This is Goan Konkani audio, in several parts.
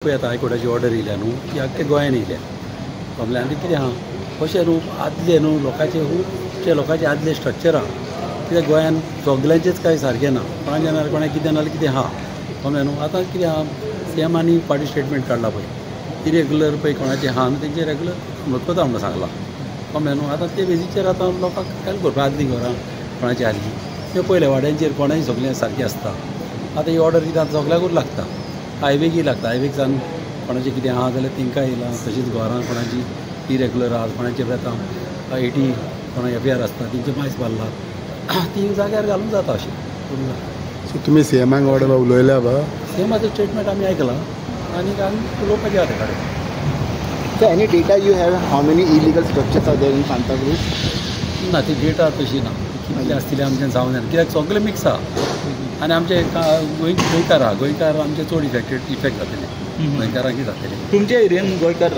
पळय आतां हायकोर्टाची ऑर्डर येयल्या न्हू ती आख्खे गोंयान येयल्या कमल्या. आनी कितें आहा अशें न्हू आदलें न्हू लोकांचे खुबशे लोकांचे आदलें स्ट्रक्चर आहा कित्याक गोंयान सगल्यांचेच कांय सारकें ना, कोणाचें ना कोणाक कितें ना कितें आहा कमलें न्हू. आतां कितें आहा सीएम आनी फाटीं स्टेटमेंट काडला पळय इरेगुलर पळय कोणाचें आहा न्हू तेंचे रेगुलर करता म्हणून सांगलां कमलें न्हू. आतां ते बेजीचेर आतां लोकांक हेल्प करपा आदलीं घरां कोणाची आसली त्यो पयल्या वाड्यांचेर कोणाय सगळें सारकें आसता. आतां ही ऑर्डर कितें आतां सगल्याकूच लागता, हायवेकय लागता, हायवेक जावन कोणाचें कितें आहा जाल्यार तेंकां येयलां. तशीच घरां कोणाची इरेगुलर आहा कोणाचें आतां एटी कोणा एफआर आसता तेंचे मायज बांदला ती जाग्यार घालूंक जाता अशें करूंक जाता. सो तुमी सीएमाक ऑर्डर उलयल्या बा? सीएमाचें स्टेटमेंट आमी आयकलां आनी आमी उलोवपाचें आहा ते कडेन. So any data you have how many illegal structures are there in Santacruz? ना ती डेटा तशी ना, कितले आसतले आमच्यान सांगूंक जायना कित्याक सगळें मिक्स आहा. आनी आमचे गोंयकार आहा, गोंयकार आमचे चड इफेक्ट जातले, गोंयकारांकय जातले. तुमच्या एरियन गोंयकार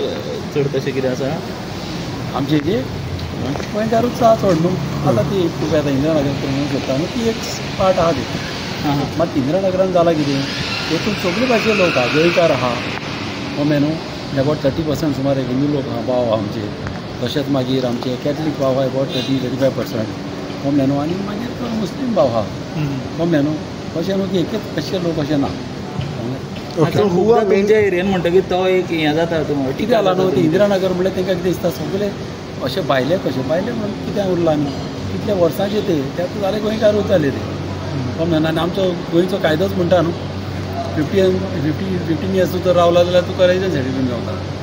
चड तशें कितें आसा? आमचे जे गोंयकारूच आहा चड न्हू. आतां ती खूब आतां इंदिरा नगर करूंक सोदता न्हू ती एक पार्ट आहा ती. मात इंदिरा नगरान जालां कितें तेतून सगळे भाशे लोक आहा, गोंयकार आहा कमें न्हू अबावट 30% सुमार हिंदू लोक आहा भाव आहा आमचे, तशेंच मागीर आमचे कॅथलीक भाव आहा अबावट 30-35% कमलें न्हू. आनी मागीर मुस्लीम भाव आहा कमलें न्हू. अशें न्हू की एकच कशे लोक अशें ना. तुमच्या एरियन म्हणटकीर तो एक हें जाता कितें जालां न्हू ती इंदिरा नगर म्हणल्यार तेंकां कितें दिसता सगळे अशें भायले कशें भायले म्हणून कितें उरलां न्हू कितल्या वर्सांचे ते ते आतां जाले गोंयकारूच जाले ते कमलें न्हू. आनी आमचो गोंयचो कायदोच म्हणटा न्हू 15 इयर्स तूं जर रावला जाल्यार तुका रेजिडन्स सर्टिफिकेट मेवता.